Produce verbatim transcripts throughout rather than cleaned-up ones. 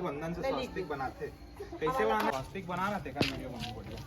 बंधन से स्वास्तिक बनाते। कैसे बनाना? स्वास्तिक बनाना, तेकर वीडियो बनू बढ़िया।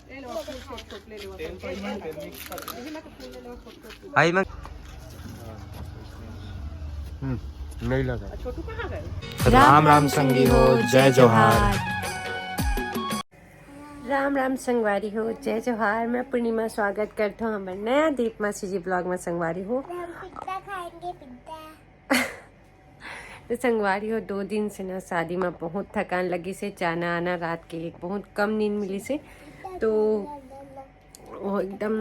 ले लो, फूल छोट छोट ले लो। तेल तो ही है, तेल mix कर। यही मैं तो फूल ले लो, छोट छोट फूल। आई मैं। हम्म, नहीं लगा। छोटू कहाँ गए? राम राम संगी हो, जय जोहार। राम राम संगवारी हो, जय जोहार। मैं पूर्णिमा स्वागत करता हूँ हमारे नया दीप मासी जी ब्लॉग में संगवारी हो। हम पिज्जा खाएंगे, पिज्जा। तो संगवारी हो, दो दिन से ना शादी में बहुत थकान लगी से, जाना आना, रात के एक बहुत कम नींद मिली से, तो वो एकदम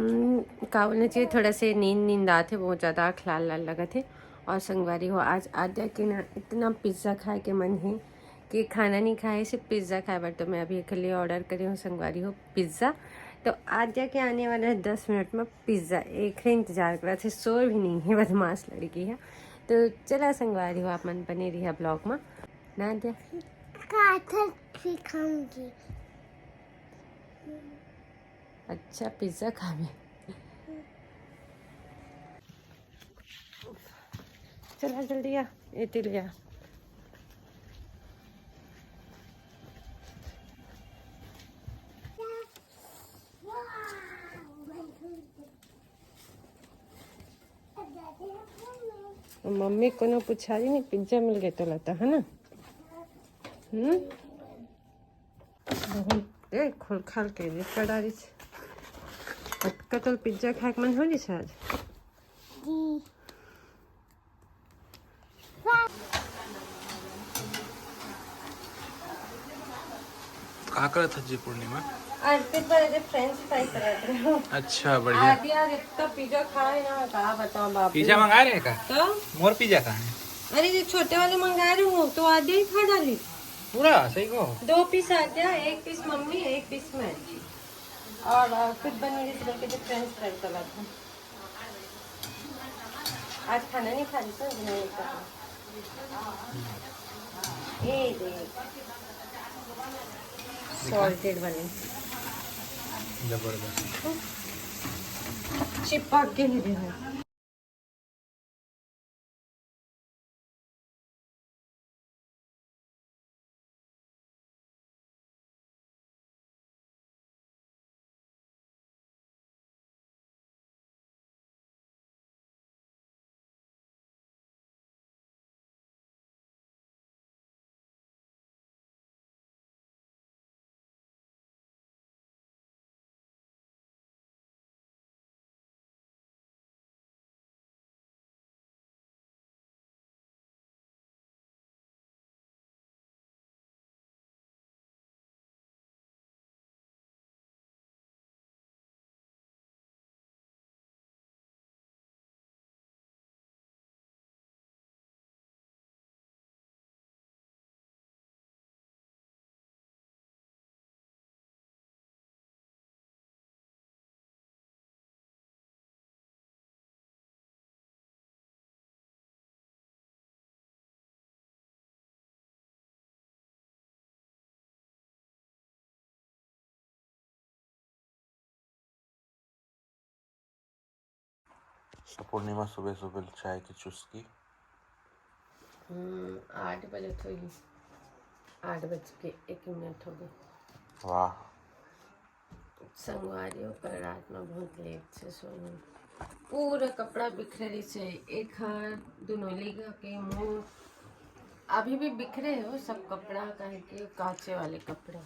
का बोलना चाहिए, थोड़ा से नींद नींद आते, बहुत ज़्यादा आँख लाल लाल लगा थे। और संगवारी हो, आज आद्या के ना इतना पिज़्ज़ा खाए के मन है कि खाना नहीं खाए, सिर्फ पिज़्ज़ा खाए बर। तो मैं अभी के लिए ऑर्डर करी हूँ संगवारी हो पिज़्ज़ा। तो आद्या के आने वाला है दस मिनट में पिज़्ज़ा, एक इंतजार करा थे, सोए भी नहीं है, बदमाश लड़की है। तो चला संगवारी हो, आप मन बने रहिया ब्लॉग में। ना आद्या? काथर सिखाऊंगी। अच्छा, पिज़्ज़ा खावे। चला जल्दी आ, एती ले आ। मम्मी कोनो पुछारी नहीं, पिज्जा मिल गए तो लता है ना। हम्म, बहुत ए खोल खाल के रे कडारी। कतल पिज्जा खाए के मन हो रही आज। का करत हस जी पूर्णिमा? अर्पित बर अभी फ्रेंच फ्राई करत रहे हो। अच्छा, बढ़िया। आदि यार इतना पिज्जा खाए ना, का बताओ बाप रे। पिज्जा मंगा रहे का? तो? मोर पिज्जा कहाँ है? अरे, जो छोटे वाले मंगा रहे हो तो आदि ही खा डाली। पूरा सही को? दो पीस आदि, एक पीस मम्मी, एक पीस मैं। और, और खुद बनी जिस बल्कि जो फ्रेंच फ्राई कर रहा था। आज खाना नहीं खा रही तो बनाई का। ये देख। सॉल्टेड वाली। जबरदस्त। चिपक के ही दे है। पूर्णिमा सुबह सुबह चाय की चुस्की। हम्म, आठ बजे तो ही, आठ बज के एक मिनट हो गए। वाह। संगवारी हो, कल रात में बहुत लेट से सोए हूँ। पूरा कपड़ा बिखरे रही से, एक हाथ, दोनों लेगा के मुंह, अभी भी बिखरे हो सब कपड़ा, काहे के काचे वाले कपड़ा।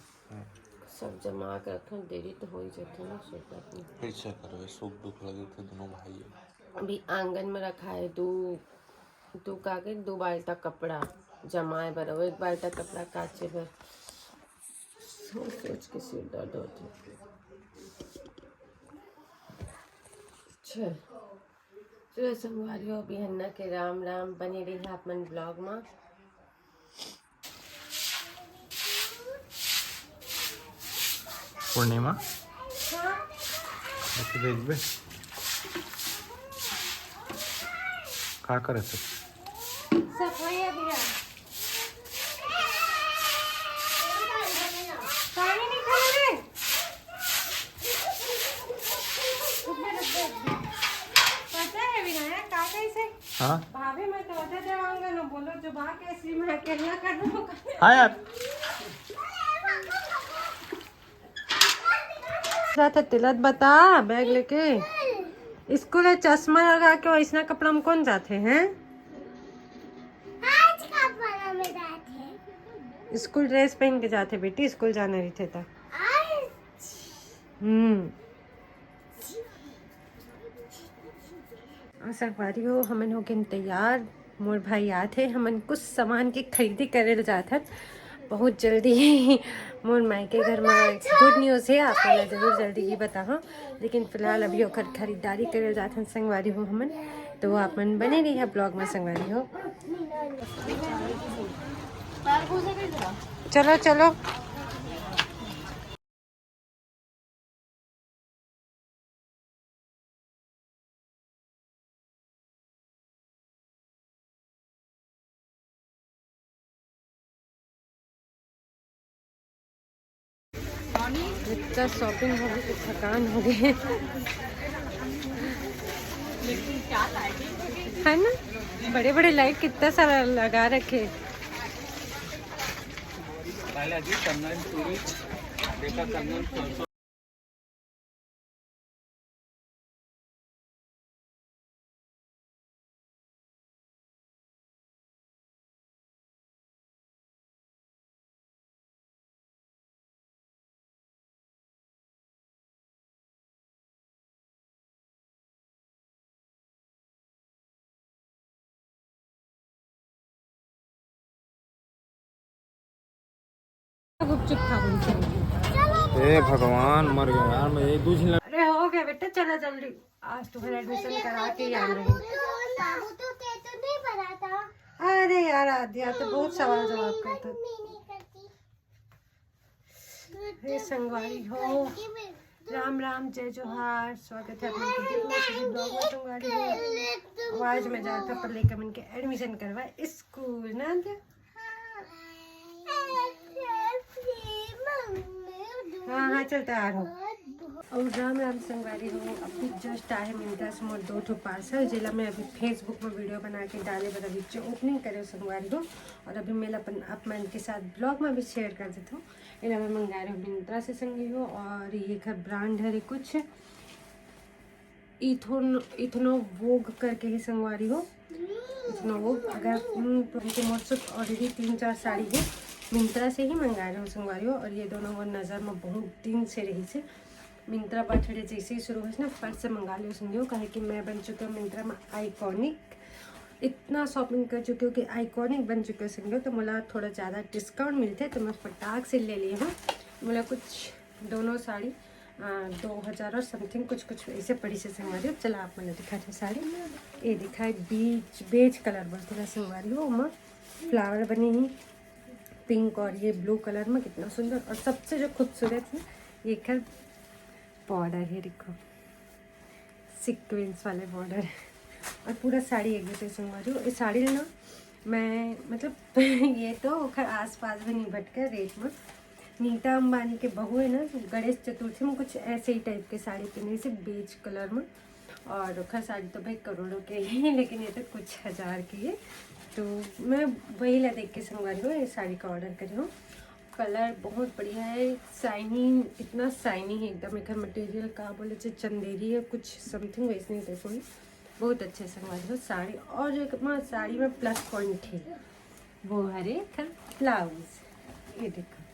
सब जमा के रखन, देरी तो हो ही जाथे ना, सोता अपने। फिर से करो, सुख दुख लगे थे दोनों भाई। अभी आंगन में रखा है दो, दो कागज, दो बाल्टा कपड़ा जमाए बर, अउ एक बाल्टा कपड़ा काचे बर। सोच सोच के सिर दर्द होथे। चल, चलो संगवारी हो, बिहन्ना के राम राम, बने रही आप मन ब्लॉग में। पूर्णिमा, ऐसे देखबे। का करत है? सफाई अभियान। पानी निकाल रे। रुक बे, रुक बे, रुक बे। पता है विनायक, का कैसे? हाँ? भाभी, मैं तो उधर देवांगा ना, बोलो जो वाह, कैसी मैं अकेला कर रहा हूँ। हाँ यार। जाता तिलक बता, बैग लेके स्कूल है, चश्मा लगा के वैसना कपड़ा में कौन जाते हैं? आज कपड़ा में जाते हैं। स्कूल ड्रेस पहन के जाते बेटी, स्कूल जाना रही थे तो। आज हम्म। अ, संगवारी हो, हमन हो गेन तैयार। मोर भाई आथे, हमन कुछ सामान के खरीदी करे ल जात हन बहुत जल्दी। मोर मायके घर में गुड न्यूज़ है, आप मन ला जरूर जल्दी ही बताहूँ, लेकिन फिलहाल अभी ओकर खरीदारी करे ल जात हन संगवारी हो हमन, तो आप मन बने रहिए ब्लॉग में संगवारी हो। चलो चलो। इतना शॉपिंग हो गई तो थकान हो गई। है ना, बड़े बड़े लाइट कितना सारा लगा रखे। पहले अभी चंदन चूड़ी, देखा चंदन सरसों। गुपचुप खा रही थी। हे भगवान, मर गया यार मैं, एक दो झिल्ला। अरे हो गया बेटा, चला जल्दी, आज तुम्हारा एडमिशन करा के ही आना है। बाबू तो, बाबू तो तेरे तो नहीं बनाता। अरे यार आद्या तो बहुत सवाल जवाब करता। मैं नहीं करती। हे संगवारी हो, राम राम, जय जोहार, स्वागत है आप लोग के दिल में किसी ब्लॉग में संगवारी हो। आज मैं जाता पर लेकर मन के एडमिशन करवा स्कूल ना आद्या। हाँ हाँ, चल तैयार हो। और राम राम संगवारी हो, अभी जस्ट आए मिंत्रा से मोर दो ठो पार्सल, जेला मैं अभी फेसबुक में वीडियो बना के डाले बर अभी ओपनिंग करे संगवारी हो। और अभी मैं अपन आप मन के साथ ब्लॉग में भी शेयर कर देता हूँ। एला मैं मंगाए रहे मिंत्रा से संगी हो, और ये एकर ब्रांड हरे कुछ इथोन इथनो वोग करके ही संगवारी हो। इथनो वोग अगर हम्म, तो हमके मोर से ऑलरेडी तीन चार साड़ी है मिंत्रा से ही मंगाए रहे हो संगवारी हो। और ये दोनों वो नज़र में बहुत दिन से रही से मिंत्रा बर्थडे जैसे ही शुरू होइस ना, फट से मंगा लियो संगी हो, काहे कि मैं बन चुकी हूँ मिंत्रा में आइकॉनिक। इतना शॉपिंग कर चुकी हूँ कि आइकॉनिक बन चुकी हूँ संगी हो, तो मोला थोड़ा ज़्यादा डिस्काउंट मिलते तो मैं फटाक से ले ली हूँ। मोला कुछ दोनों साड़ी आ, दो हज़ार और समथिंग कुछ कुछ ऐसे पड़ी से संगवारी हो। चला आप मन ला दिखाते साड़ी, ये दिखाए बीच बेज कलर बर थोड़ा संगवारी हो, ओमा फ्लावर बनी ही पिंक और ये ब्लू कलर में, कितना सुंदर। और सबसे जो खूबसूरत है ये एकर बॉर्डर है, देखो सीक्वेंस वाले बॉर्डर। और पूरा साड़ी एक दूसरे से संगवारी हो। ये साड़ी ना मैं मतलब ये तो ओखर आसपास भी नहीं भटके रेट में। नीता अंबानी के बहू है ना, गणेश चतुर्थी में कुछ ऐसे ही टाइप के साड़ी पहने से बेज कलर में, और ओखर साड़ी तो भाई करोड़ों के ही, लेकिन ये तो कुछ हज़ार की है। तो मैं वही ला देख के संगवारी हो ये साड़ी का ऑर्डर करी हूँ। कलर बहुत बढ़िया है, शाइनिंग, इतना शाइनिंग है एकदम। एकर मटेरियल का बोले छे, चंदेरी है कुछ समथिंग वैसे ही देखो ही। बहुत अच्छे संगवारी हो साड़ी। और जो एक माँ साड़ी में प्लस पॉइंट है वो हरे एकर ब्लाउज, ये देखो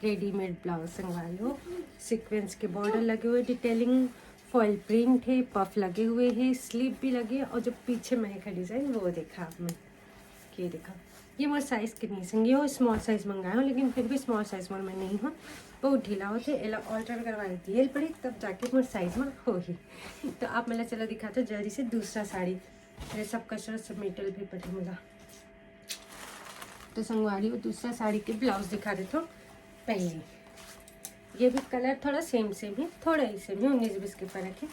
रेडीमेड ब्लाउज संगवारी हो, सीक्वेंस के बॉर्डर लगे हुए, डिटेलिंग फॉइल प्रिंट है, पफ लगे हुए हैं, स्लीव भी लगे, और जो पीछे महक है डिजाइन वो देखा आपने, ये देखा। ये मोर साइज के नहीं संगी हो, स्मॉल साइज मंगाया हूँ, लेकिन फिर भी स्मॉल साइज मोर में नहीं हो, बहुत ढीला होते, एला ऑल्टर करवा देती है पड़ी, तब जाके मोर साइज में हो ही। तो आप मैं चला दिखाते जल्दी से दूसरा साड़ी, ये सब कचरा सब मेटल भी पड़े मिला। तो संगवारी वो दूसरा साड़ी के ब्लाउज दिखा देता हूँ। पहले ये भी कलर थोड़ा सेम सेम है, थोड़ा ही सेम है, उन्नीस बीस के फर्क है,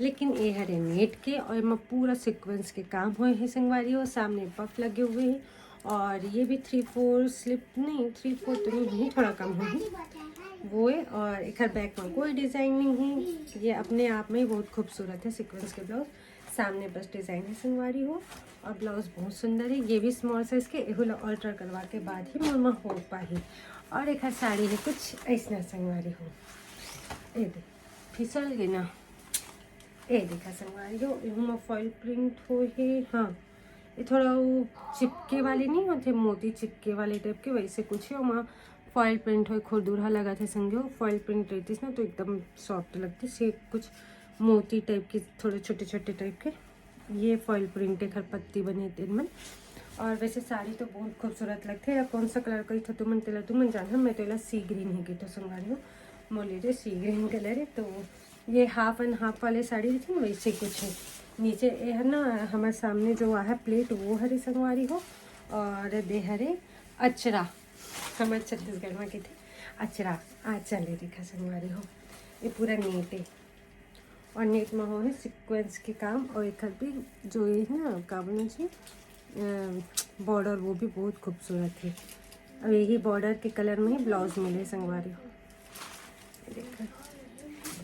लेकिन ये हरे नेट के और एमा पूरा सीक्वेंस के काम हुए हैं संगवारी, और सामने पफ लगे हुए हैं। और ये भी थ्री फोर स्लिप नहीं, थ्री फोर तो नहीं है, थोड़ा कम हुए वो है। और एक बैक में कोई डिजाइन नहीं है, ये अपने आप में ही बहुत खूबसूरत है सीक्वेंस के ब्लाउज। सामने बस डिजाइन है संगवारी हो। और ब्लाउज बहुत सुंदर है, ये भी स्मॉल साइज के, एहू ला ऑल्टर करवा के बाद ही मोर मा हो पाही। और एक साड़ी है कुछ ऐसना संगवारी हो, ए दे फिसल गे ना, ए देखा संगवारी हो, एहू मा फॉइल प्रिंट हो है। हाँ, ये थोड़ा वो चिपके वाली नहीं होते, मोती चिपके वाले टाइप के, वैसे कुछ है। ओमा फॉइल प्रिंट हो, खुरदुरहा लगा थे संगे हो, फॉइल प्रिंट रहतीस ना तो एकदम सॉफ्ट लगतीस। ये कुछ मोती टाइप के, थोड़े छोटे छोटे टाइप के, ये फॉइल प्रिंट है, खरपत्ती बने तेन मन। और वैसे साड़ी तो बहुत खूबसूरत लगथे। या कौन सा कलर कही तो तुमन, तेला तुमन जानहा, मैं तेला सी ग्रीन ही कही तो संगवारी हो, मोर लिए जो सी ग्रीन कलर है। तो ये हाफ एंड हाफ वाले साड़ी रहिथे ना, वैसे कुछ है। नीचे ये है ना, हमारे सामने जो वहाँ प्लेट वो हरे संगवारी हो, और दे हरे अचरा, हमारे छत्तीसगढ़ में कहते अचरा, आ चले देखा संगवारी हो, ये पूरा नेट है। और नेट में हो है सीक्वेंस के काम, और एक भी जो ये है ना, का बोलना चाहिए, बॉर्डर, वो भी बहुत खूबसूरत है। अब यही बॉर्डर के कलर में ही ब्लाउज मिले संगवारी हो। देखो,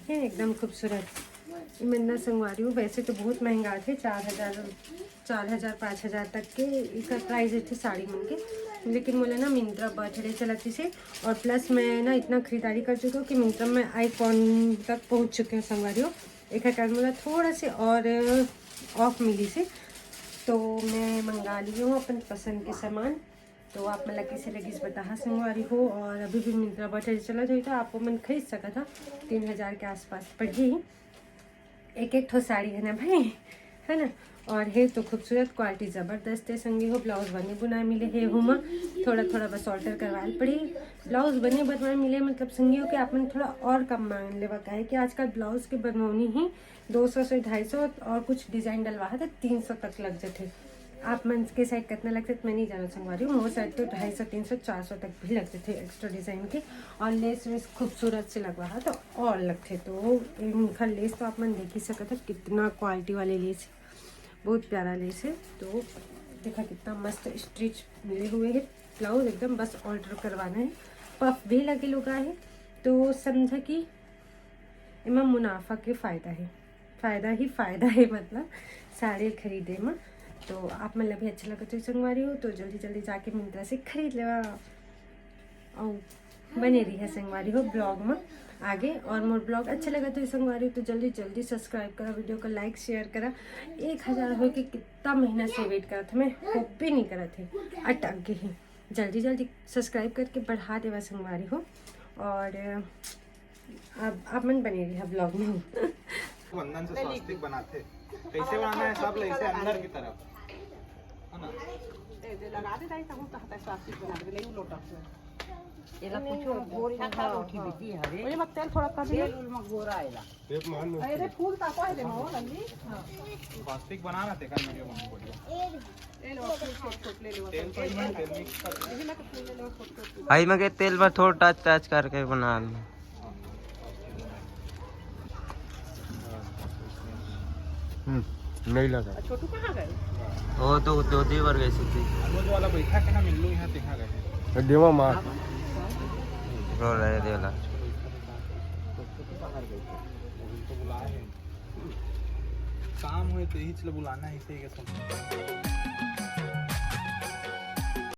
ये एकदम खूबसूरत। मैं ना संगवारी हूँ, वैसे तो बहुत महंगा थे, चार हज़ार, चार हज़ार, पाँच हज़ार तक के इसका प्राइस थे साड़ी मन के। लेकिन मोला ना मिंत्रा बर्थडे चलत से, और प्लस मैं ना इतना खरीदारी कर चुकी हूँ कि मिंत्रा में आइकॉन तक पहुँच चुकी हूँ संगवारी हो। एक कारण मोला थोड़ा से और ऑफ मिली से, तो मैं मंगा ली हूँ अपन पसंद के सामान। तो आप मन ला कैसे लगिस बताहा संगवारी हो। और अभी भी मिंत्रा बर्थडे चलत होही तो आप मन खरीद सकत हा, तीन हज़ार के आसपास पड़ही। एक एक ठो साड़ी है ना भाई, है ना। और है तो खूबसूरत, क्वालिटी जबरदस्त है संगी हो। ब्लाउज बने बुनाए मिले है हुमा, थोड़ा थोड़ा बस ऑल्टर करवाए पड़ी। ब्लाउज बने बनवाए मिले मतलब संगी हो कि आप मन थोड़ा और कम मांग लेवा, काहे कि आजकल ब्लाउज के बनवनी ही दो सौ से ढाई सौ और कुछ डिजाइन डलवा है तो तीन सौ तक लग जाते। आप मन के साइड कितना लगथे मैं नहीं जाना संगवारी हूँ, मोर साइड तो ढाई सौ, तीन सौ, चार सौ तक भी लग जाते एक्स्ट्रा डिजाइन के। और लेस वेस खूबसूरत से लगवा है तो और लगथे। तो इनका लेस तो आप मन देख ही सकत है, कितना क्वालिटी वाले लेस है, बहुत प्यारा लेस है। तो देखा कितना मस्त स्टिच मिले हुए है। ब्लाउज एकदम बस ऑल्टर करवाना है, पफ भी लगे लुगा है। तो समझा कि एमा मुनाफा के फायदा है, फायदा ही फायदा है मतलब साड़ी खरीदे में। तो आप मन ला भी अच्छा लगत हो संगवारी हो तो जल्दी जल्दी जाके मिंत्रा से खरीद लेवा। और बने रही है संगवारी हो ब्लॉग में आगे। और मोर ब्लॉग अच्छा लगत हो संगवारी हो तो जल्दी जल्दी सब्सक्राइब करा, वीडियो को लाइक शेयर करा। एक हज़ार हो के कितना महीना से वेट करत हूँ मैं, होबे नहीं करत है, अटक गए हैं। जल्दी जल्दी सब्सक्राइब करके बढ़ा देवा संगवारी हो। और अब आप मन बने रही ब्लॉग में। बंधन से स्वास्तिक बनाते, कैसे बनाना है सब, ऐसे अंदर की तरफ, है ना? ए, दे लगा दे दाई, तहु तहता स्वास्तिक बना दे, ले उ लोटा से। एला कुछ गोल लगा उठी बीती हरे। ओए मत तेल थोड़ा कम दे। तेल उल में गोरा आएला। अरे फूल का कह दे हो लल्ली। हां। स्वास्तिक बना रहा, देखा वीडियो में, बढ़िया। ए लो फूल छोट छोट ले लो। तेल तो ही है, तेल मिक्स कर। यही मैं तो फूल ले लो छोट छोट। आई में के तेल में थोड़ा टच टच करके बना लो। हम्म, नहीं लगा। छोटू कहां गए? वो तो दो दी बार गई थी। वो जो वाला बैठा के ना मिल्लू यहाँ देखा गए। देवा माँ। रो रहे देला। तो बुलाए हैं। काम हुए तो यही चलो बुलाना है, इसे ये सब।